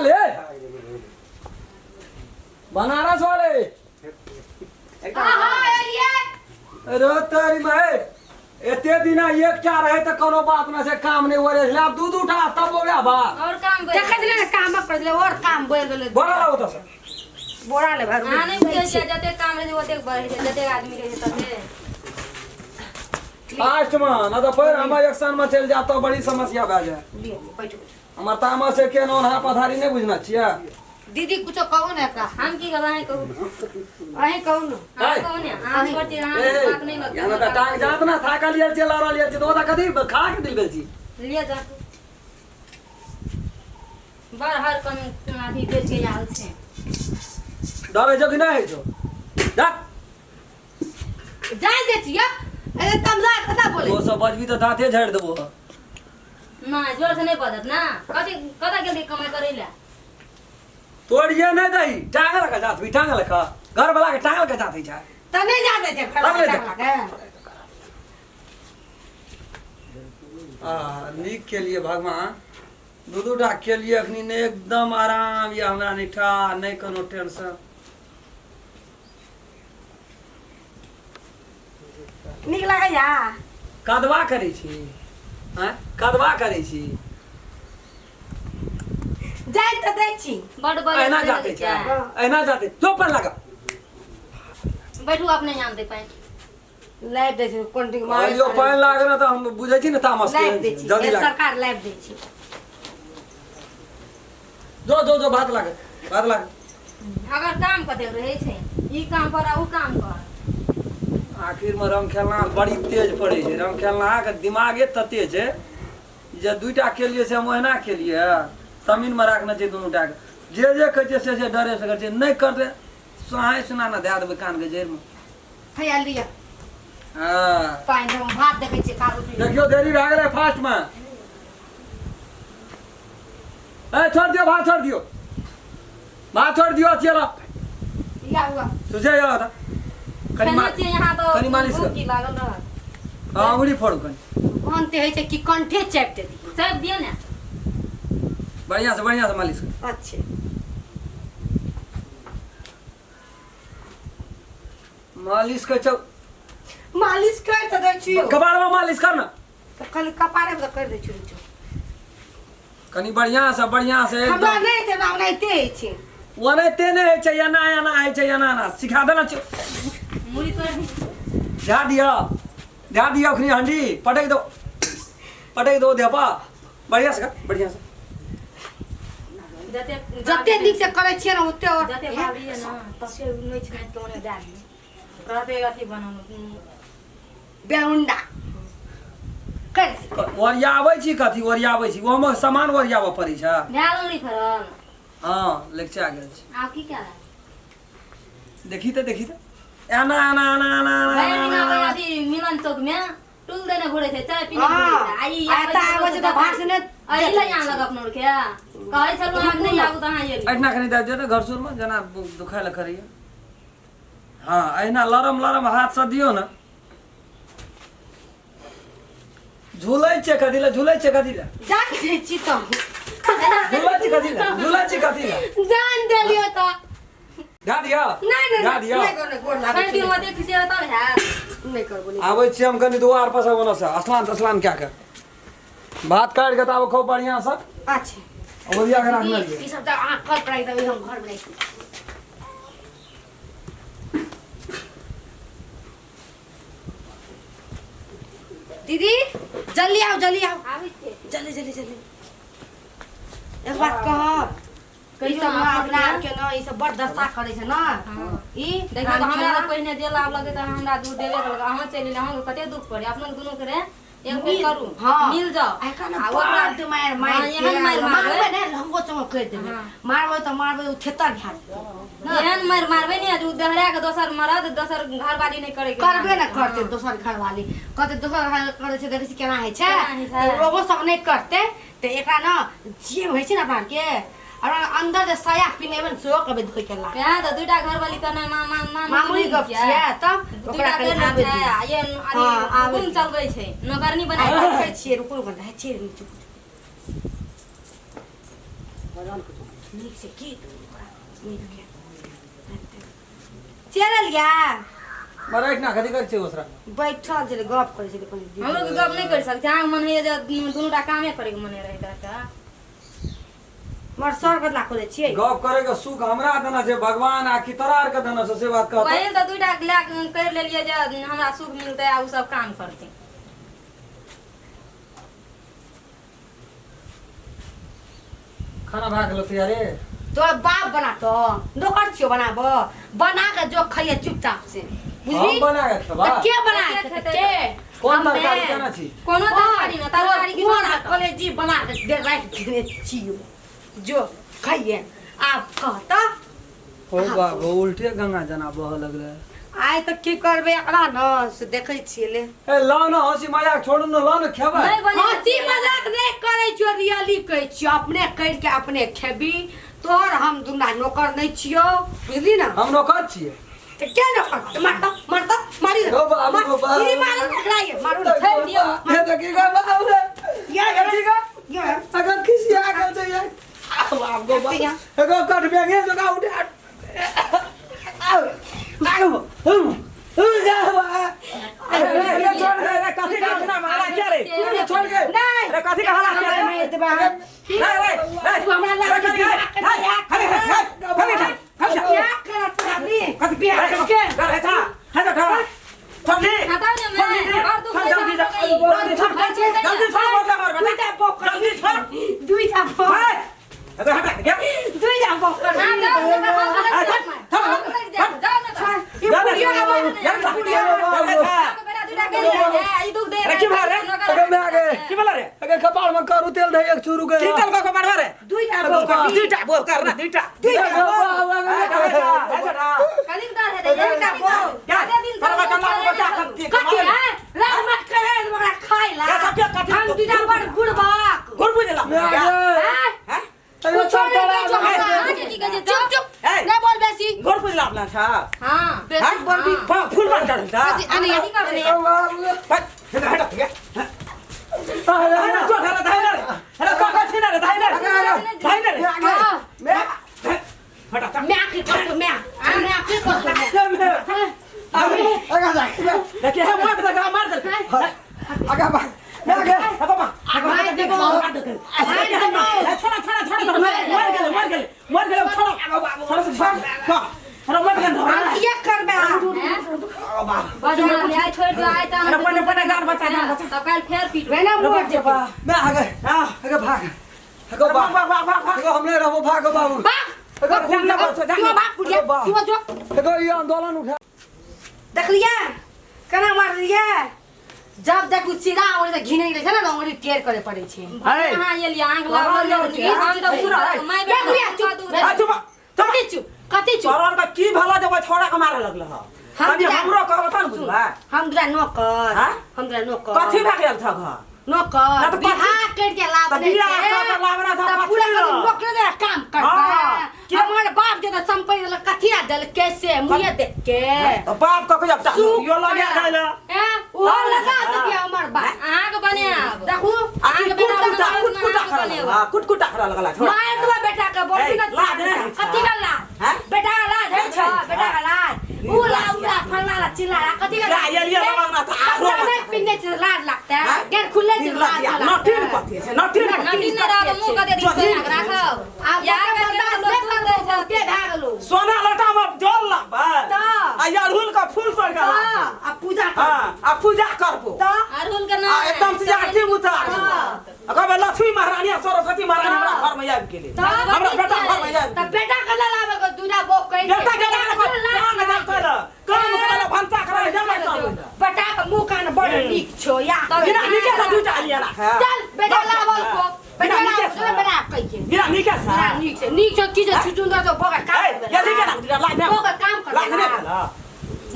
वाले, बनारस वाले। हाँ हाँ एलिए। अरे तारी माय, एते दिना एकटा रहे तऽ कोनो बात न छै, काम नहि ओरे छलै। आब दू दू टा तब ओकरा बा और काम बढ़ि देखै छलै ने, काम कर देले और काम बढ़ि गेलै। बोरा लाओ तऽ से। बोरा ले भर। अहाँ नहि बुझै छियै, जतेक काम रहै छै ओतेक बढ़ै छै, जतेक आदमी रहै छै ततेक। फास्ट में न तऽ फेर हमर एक्शन में चलि जायब तऽ बड़ी समस्या भए जाए। लिअ, बैठू बैठू। हमर तामस से केहन ओन्हा पथारी नहि बुझना छियै। दीदी, कुछो कहू ने एकरा। हम की कहब? अहीं कहू। अहीं कहू ने। अहाँ कहू ने, अहाँ छोट छी, अहाँ ए, बात नहि लगतै। यहाँ तऽ टांग जात ना थाकल गेल छी, लड़ल गेल छी, तऽ ओतऽ कथी खा के दिल गेल छी। लिअ जा बड़ हर कम अथी बेच के आयल छै। डरै छौ कि नहि होइ छौ? जा। जाय दे छियै, अरे तमसा कथा बोले। ओ सब बजबी तऽ दाँते झाड़ि देबो। नहि, जोर से नहि बजत ना। कथी कतऽ गेल रही कमाइ करै लए? तोड़िए नहि दही, टांगल के जात भी, टांगल के घर वाला के टांगल के जात छै। तऽ नहि जा दै छै घर। लगलै वाला के। आ नीक के लिए भगवान दू दू टा के लिए अखनी ने एकदम आराम या हमरा निठा नहि कोनो टेंशन। नीक लागैया? कदवा करै छी? आँय, कदवा करै छी? जाय तऽ दै छी। बड बड़ एना जाते छै, एना जाते तो पर लगा। बैठू, अपने जान दे पानि। लाइव दै छी कोन ठीक मारे। कहलियो पानि लागल तऽ हम बुझै छी ने तामस के। लाइव दै छी। जल्दी ए, लाग। सरकार लाइव दै छी। जो जो जो, भात लागे, भात लागे। अगर काम कतेक रहै छै, ई काम कर आ उ काम कर। आखिर में रंग खेलना बड़ी तेज पड़ै छै। रंग खेलना के दिमागे तते छै जे दुइटा केलियै से हम ओहिना केलियै। जमीन में राखने छै दुनू टा के, जे जे कहै छै से से डरे से करै छै। नहि करतै सोहाय सुना ने दए देबै कान के जड़ि में। हैया लिअ। हँ। पानि हम भात देखै छियै कारू। देखियौ, देरी भए गेलै फास्ट में। ए, छोड़ दियौ भात, छोड़ दियौ भात, छोड़ दियौ। अथिए रह। या हुआ। सुझे यौ तऽ कनि खेने मा छियै यहाँ तऽ कनि मालिश भूख कर। की लागल रहत। हँ, अंगुरी फोड़ू कनि। अन्त होइ छै कि कंठे चापि देती। चापि दियौ ने। बढ़िआँ से, बढ़िआँ से मालिश कर। अच्छे। मालिश कर चौ। मालिश कर तऽ दै छी। कपाड़मे मालिश कर ने। तऽ कनि कपारे पर कर दै छी, रुचो। कनि बढ़िआँ से, बढ़िआँ से। हमरा एकदम नहि हेतै ना, ओनाहिते होइ छै। ओनाहिते नहि होइ छै, एना एना होइ छै, एना एना सिखा देना छै। मुड़ी तोड़ि ध्यान दिअ, ध्यान दिअ। अखनी हंडी पटक दो, पटक दो देपा। बढ़िआँ से कर, बढ़िआँ से। जते जते नीक से करै छियै ने ओते और जते बाबरी है ना तते नोचि नाचि के ओने दए दियौ, रहतै अथी बनल। बेउंडा कर। ओरियाबै छी कथी ओरियाबै छी? ओहिमे सामान ओरियाबऽ पड़ै छै। भए गेल फरल? हँ, लेक्चा गेल छै। आब की कए? देखी तऽ, देखी तऽ, एना एना एना एना एना भरि एना दिना एना। अथी मिलन चौक में टूल देने घुरै छै, चाय पीने हँ, घुरै छै। आ ई आ एतऽ आबै छै तऽ भाषणे। एहि लए यहाँ लग अपनो के कहै छलहुँ, अहाँ नहि आबू तऽ अहाँ एली। एहिना कनि दए दियौ तऽ घरसुरमे जेना दुखाय लए करैए। हँ, एहिना लरम लरम हाथसँ दियौ ने। झूलै छै कथी लए? झूलै छै कथी लए? जान दै छी तऽ। झूलै छै कथी लए? झूलै छै कथी लए? जान देलियो तऽ। दए दिअ। नहि नहि। दए दिअ। नहि नहि, गोर लागै कनि दिन छी। ओते खिसिएबै तब हैत। नहि करबो, नहि। आबै छी हम कनि दुआर पर से ओनऽ से स्नान तस्नान कए कऽ भात काटि कऽ तऽ आब खूब बढ़िआँसँ अच्छा। ओरिया के राखने ई रहियै। ई सब तऽ अहाँ कर पड़ाइ देबै, हम घर में राखि। दीदी, जल्दी आओ, जल्दी आओ। आबै छियै। जल्दी जल्दी जल्दी। एक बात कहब? ई कहियौ सब ने। न अपना आरके न ई सब बड़ दशा करै छै न। हँ। ई देखियौ तऽ हमरा तऽ पहिने जे लाभ लगै तऽ हमरा दूध देबे केलक, अहाँ चलि एलियै, अहाँके कते दुख पड़ै। अपना दुनू के रे एक बेर करू। हँ। मिल जाओ। आ एखन आ ओकरा बड्ड मारि मारि हँ, एहन मारि मारबै। मारबै ने, लंगो चंगो करि देबै। हँ। मारबै तऽ मारबै, ओ थेतर भए जेतै। एहन मारि मारबै ने जे उ दोहरा के दोसर मरद, दोसर घरवाली नहि करे के। करबे ने करतै दोसर घरवाली। कहतै दोसर घर करै छै, देखै छी केना होइ छै। केना होइ छै। तऽ ओहो सब नहि करतै तऽ एकरा ने जे होइ छै ने अपना आरके और अंदर जे साया पिन्हेबै ने, सेहो कहबै धोइ के ला। वएह तऽ दुइटा घरवाली करनाइ मा मा मा मामूली गप छियै तब? दुइटा ओकरा करि कनि लै आबै छै दियौ। आ ये हँ, आबै हुकुम दियौ। चलबै छै, नौकरनी बना आइ कऽ। देखै छियै, रुकू ने, रहै छियै, चुप। नीक से की नीक के चलल गया। मराठ ना कथी करै छै ओसरा? बैठल छलै, गप करै छलै कनी। हमरो के गप नहि कर सकै छै। अहाँके मन होइए जे दुनू टा कामे करे के मन रहैत रहता। मर सर कतला खोलै छियै? गप करे के सुख हमरा देना छै भगवान आ कि तोरा आर के देना छै, से बात कहत। वही तऽ दूटा लए कऽ करि लेलियै जे हमरा सुख मिलतै आ ओ सब काम करतै। खाना भए गेलो तैयारे? तोरा बाप बनातो, नौकर छियो बनाबो। बना के जो खाइए चुपचाप से, बुझली? हम बना के खेबा? तऽ के बना के के खेतै? के? कोन हमे। तरकारी केना छी? कोनो तरकारी ना, तरकारी कोन किछो ना। कलेजी बना के दे राखि देने छियो, जो खाइए। आब कहता। हो बाबू, उल्टे गंगा जना बह लगले। आइ तऽ की करबै एकरा न से देखै छियै ले। ए लाओ न, हंसी मजाक छोड़ू न, लाओ न खेबै। नहि बनेने हँसी छियै। मजाक नहि करै छियो, रियली कहै छियो। अपने करि के अपने खेबी। तोहर हम दुना नौकर नहि छियो, बुझली न? हम नौकर छियै? तऽ के नौकर? मारता मारता मारी दे। गो बाबू, गो बाबू। ई मारू ने एकरा, ये मारू ने, छोड़ि दियौ। हे तऽ की गो बाबू रे? ये अगर की गो? ये अगर खिसिया गेल छै ये। आउ आउ गो बाबू। एगो कट बेगे जका उठे। आउ आउ हु हु जा अरे छोड़ दे रे, कथी का बिना मारा के रे? छोड़ के। नहि। अरे कथी का हला के रे? नहि देबै। रे रे रे, तू हमरा लग रे, कथी का? रे रे रे रे रे, बियाह करत अभी। कथी बियाह करके रे रे था है तो ठा थमली। हटाउ ने मैं और दुख जल्दी जा, जल्दी छोड़, जल्दी छोड़, बोल हमर बेटा। दुईटा बोकर। जल्दी छोड़। दुईटा बोकर। ए अबे हटा के। दुईटा बोकर। हाँ, जाउ ने तऽ, हम अलग जाउ ने। हम अलग जाउ, जाउ ने तऽ। ई पुड़ियो के बोल, पुड़ियो के बोल। अहाँके बेटा दूटा कहि देलक, ए, ई दुख दे। अरे की भेल रे? अगर मैं आगे की बोला रे? अगर कपाल में करू तेल दे एक चूरू के। की तेल को मारवा रे? दुईटा बोकर। दुईटा बोल कर ना, दुईटा। दुईटा कनिक डर हेतै, एकटा बोल। कते दिन से तोरा कल्ला को क्या करती? कथी है लाज मत करे ओकरा खाइ ला। क्या कथी कथी? हम दुईटा बड़ बुड़बक। गुड़ बुझला। मैं आगे। हैं? अरे कुछो छोड़ नहि कहै छौ अरे हमरा। अहाँके की कहै छै? चुप चुप, ए। नहि बोल बेसी। गुड़ बुझला अपना छा। हाँ। बेसी बोलबी। फूल बन चढ़ल था। बेसी अने कथी करबै? हट हट गया। अरे तो धरा धाई रे, अरे का का छिना रे, धाई रे, धाई रे। हाँ। हट हट। म्या की करतो म्या, म्या की करतो म्या। देखिए है, मार दे, मार दे। आगे भाग, मैं आगे। बाबा। मार देबो, मार देबो। छोड़ा छोड़ा छोड़ा, मर गेले मर गेले मर गेले, छोड़ा छोड़ा छोड़ा, अरे मर गेले। हम किया करबै? बदमाश, आइ छोड़ि दियौ, आइ तऽ अरे पने पने, जान बचा, जान बचा। तब काल्हि फेर पीटबै। वेना मोर जेबै। मैं आगे। हां। आगे भाग, आगे भाग भाग। भाग भाग भाग। आगे हम नहीं रहबो, भागो बाबू। भाग। आगे खून जा, जा, जा। तू भाग पुड़िया, तू जो। आगे ये आंदोलन उठा। देखलियै केना मारलियै? जब देखू सीधा अंगुरी से घिने गेलै छै ने, अंगुरी टेढ़ करे पड़ै छै। अहाँ एलियै, अहाँके लागल जे हम तऽ माय ए बुढ़िया, चुप। दुख आ चुप। कथी चुप, कथी चुप? तोरा का की भला जब छोड़ा के मारे लगल ह? हम कनी दुरा- हमरो कहब त न बुझबा। हम दुरा नौकर। हाँ? हम दुरा नौकर। कथी भए गेल था घर? नौकर। ना तऽ कथी- बियाह कर के लाभ तऽ नहि बियाह छै। कऽ के लाभ नहि छै, तऽ कथी पूरा लऽ? नौकरे जरा काम करतै। हाँ, कि- हमर बाप जे तऽ संपत्ति देलक, कथी ला देलकै से मुँहे देख के। तऽ बाप कऽ जब सुख यो लगे करा। गेल। हैं? ओहो लगा देतियै हमर बाप। अहाँके बनायब। देखू। आ की कुट कुटा कुट कुटा करा लगला, कुट कुटा करा लगला, छोड़। मार देबो बेटा के, बोलबी ए, ना। लाज नहि होइ छै। कथी का लाज? हैं? बेटा का लाज है नहि छै। बेटा का लाज उ ला उला फलना ला चिल्ला ला कथी का ला, लाज? एलियै बाबा ना तऽ आरो कपड़ा नहि पिन्हने छै लाज लागतै? हैं? गेर खुलले छै लाज लागतै? नटीन कथी छै नटीन? नटी नहि रहब, मुँह कते दिन सोना के राखब? आब इएह ओकर करके बर्दाश्त लोक नहि दूध दै करतौ, छै। बहुते भए गेलौ। सोना लोटा में जल लाबे तऽ। आ अड़हुल का फूल तोड़ के तऽ लाबे। आ पूजा कर। हाँ, आ पूजा करबो। तऽ अड़हुल के आ नाम एकदम से आरती उतार हाँ। आ कहबै लक्ष्मी महारानी आ सरस्वती महारानी हमरा घर में आबि गेलै, तऽ हमरा बेटा घर में आबि तऽ गेलै। बेटा के लऽ लाबे के दूटा बौक कहि बेटा के लाबे के काम करतै ल, काम करै ल, भनसा करै ल, जमा चलबै ल। बेटा के मुँह कान बड़ नीक छौ या। बिना नीके से दूटा लिया राख। चल बेटा लाबल को बेटा बिना नीके लाबल से। बेटा कहिए। बिना नीके से। बिना नीक से, नीक छौ की जे छुचुंदर छौ बौक काम ए, करबै। यदि के ना लाज नहि बौक काम करबै। लाज नहि भेल?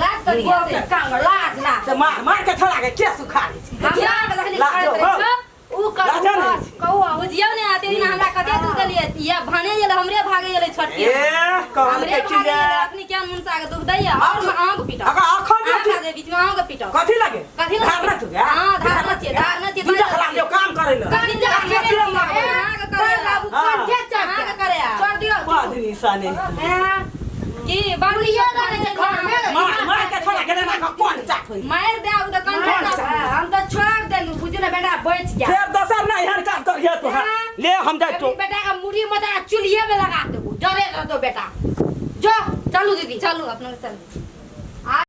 लाज कथी बौक हेतै? काम कर, लाज लाज। से मार मार के छोड़ा के के सुखा दै छै? हमरा आरके जखनी लाज करैत हो। रहै छौ, उ कहू लाजो नहि छै। कहू, बुझियौ ने, आते दिन हमरा कते दुख देलियै। या भने गेलै, हमरे भागे गेलै छोटकी। ए कहल हमरे के की भागे जे गेलै, अखनी केहन मुनसा के दुख दैया और अहाँके पीटब। अगर अखन जे अहाँ जे बीचमे अहाँके पीटब। कथी लगे? कथी लगे? धार न तू? हाँ, धार न छियै, धार न छियै। दूटा खिलाफ जो काम करै ल। कथी लगे? अहाँके करै ल। हाँ। कंठे चाप अहाँके करे आब। छोड़ दियो पादरी साने हैं? की बाबूजी करे छै घर में। मार मार के छोड़ा के ना कोन चाप होई मारि दे आब तऽ कंठे चाप हाँ, हम तो छोड़ देलू बुझू ना बेटा बच गया फेर दोसर ना एहन काज करिहे तो हाँ। ले हम जाइ अभी बेटा का मुड़ी मत चूल्हे में लगा देबू जरे दो बेटा जो चलू दीदी चलू अपना चलू।